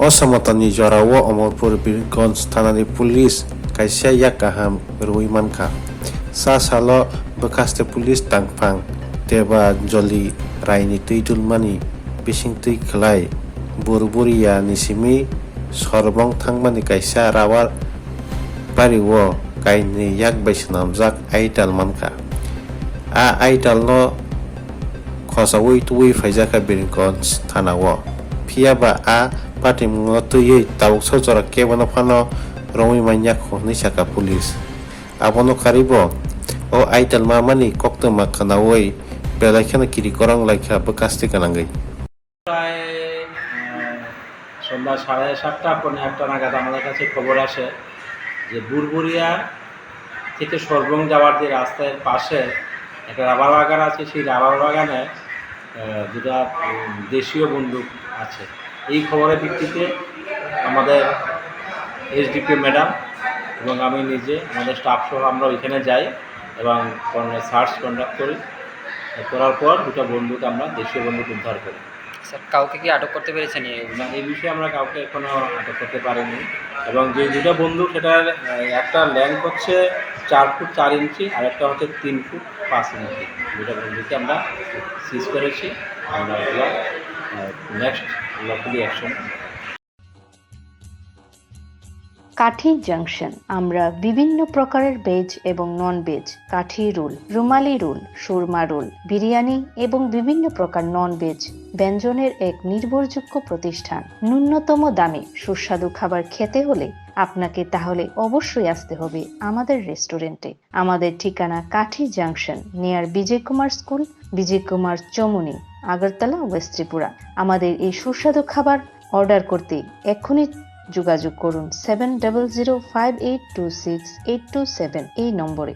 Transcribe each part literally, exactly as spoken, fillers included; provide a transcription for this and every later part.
O samotani jorao Omorpur Birgonj thanani police kaisa yak kaham rwui mankha. Sa salo bwkhaste police tangphang Deba Joli Raini twi dulmani bisingtwi khwlai Burburia ni simi Sorbong thangmani kaisa rubber bario kainwi yak bai swnamjak aital mankha. A aitalno khosaui tubui phaijakha Birgonj thanao. Phiyaba a patimungno twiwi tabuksa jora kebono phano romwi manya kho hwnwi sakha police. Abono karwibo o aital mamani koktwma khwnaui belai kheno kiri korong laikha bwkhaste gwnangwi. প্রায়, আহ, সন্ধ্যা সাড়ে সাতটা, পৌনে আটটা নাগাদ আমাদের কাছে খবর আসে যে বুরবুরিয়া থেকে সরবং যাওয়ার যে রাস্তার পাশে একটা রাবার বাগান আছে, সেই রাবার বাগানে, আহ, দুটা, উম, দেশীয় বন্দুক আছে। এই খবরের ভিত্তিতে আমাদের এসডিপিও ম্যাডাম এবং আমি নিজে, আমাদের স্টাফ সহ আমরা ওইখানে যাই এবং সার্চ কন্ডাক্ট করি। করার পর দুটো বন্দুক আমরা, দেশীয় বন্দুক উদ্ধার করি। স্যার, কাউকে কি আটক করতে পেরেছেন এই অভিযানে? না, এই বিষয়ে আমরা কাউকে এখনো আটক করতে পারিনি। এবং যে দুটো বন্দুক, সেটার, আহ, একটা লেন্থ হচ্ছে চার ফুট চার ইঞ্চি আর একটা হচ্ছে তিন ফুট পাঁচ ইঞ্চি। দুটো বন্দুককে আমরা সিজ করেছি। আমরা এগুলো, আহ, নেক্সট লফুলি অ্যাকশন। কাঠি জাংশন। আমরা বিভিন্ন প্রকারের ভেজ এবং নন ভেজ, কাঠি রোল, রুমালি রোল, সুরমা রোল, বিরিয়ানি এবং বিভিন্ন প্রকার নন ভেজ ব্যঞ্জনের এক নির্ভরযোগ্য প্রতিষ্ঠান। ন্যূনতম দামে সুস্বাদু খাবার খেতে হলে আপনাকে তাহলে অবশ্যই আসতে হবে আমাদের রেস্টুরেন্টে। আমাদের ঠিকানা কাঠি junction, near Bijoy Kumar school, Bijoy Kumar Chowmuhani, Agartala, west Tripura. আমাদের এই সুস্বাদু খাবার অর্ডার করতে এক্ষুনি যোগাযোগ করুন seven double zero five eight two six eight two seven এই নম্বরে।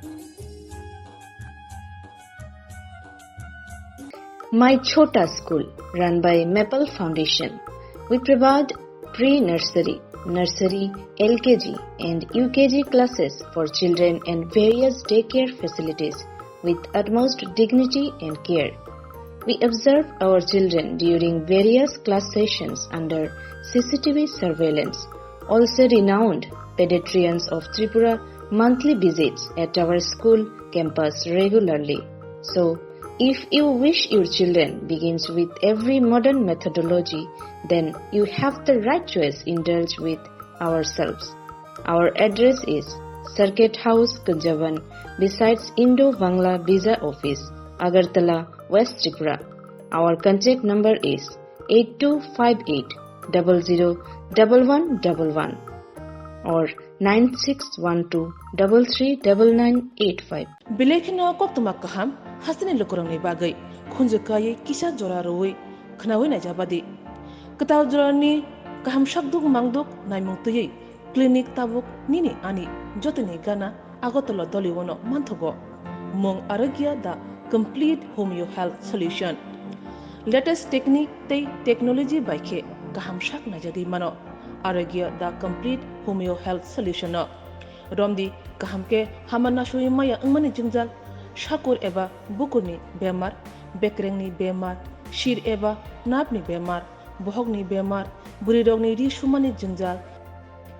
My Chhota School, run by Maple Foundation. We provide pre-nursery, nursery, L K G and U K G classes for children and various daycare facilities with utmost dignity and care. We observe our children during various class sessions under C C T V surveillance. Also, renowned pediatricians of Tripura monthly visits at our school campus regularly. So, if you wish your children begins with every modern methodology, then you have the right choice. Indulge with ourselves. Our address is Circuit House, Kunjaban, besides Indo-Bangla Visa Office, Agartala, West Tripura. Our contact number is eight two five eight double zero double one double one or nine six one two double three double nine eight five. Belai kheno koktwma kaham hasteni lukurokni bagwi khunju kaiwi kisa jora rwui khwnaui naijabadi. Kwtal jorani kaham sakduk mangduk naimung twiwi clinic tabuk nini ani jotoni gana Agartala Doliwono manthogo. Mung Arogya, the complete homeo health solution. Latest technique tei technology bai khe kaham sak naijagwi mano Arogya, the complete homeo health solution no. Romdi kaham khe hama nasui maya wngmani jwngjal, sakur eba bukurni bemar, bekrengni bemar, sir eba napni bemar, bohokni bemar, bwrwirokni ri sumani jwngjal,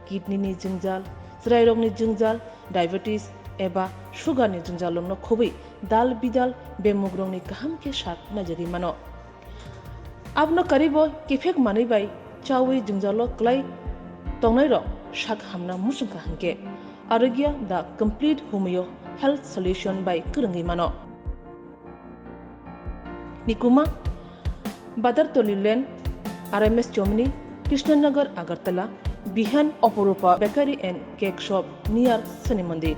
kidney ni jwngjal, chwrairokni jwngjal, diabetes eba sugar ni jwngjal rokno khobwi dal bidal bemugrokni kaham khe sak naijagwi mano. Abono karwibo kiphek manwi bai chaui jwngjalo kwlai tongnairok sak hamna muchungkha hinkhe Arogya the complete homeo health solution bai kwrwngwi mano. Nikuma, Badartoli Lane, R M S Chomni, Krishnanagar, Agartala, Bihan, Oporupa Bakery and Cake Shop near Shani Mandir.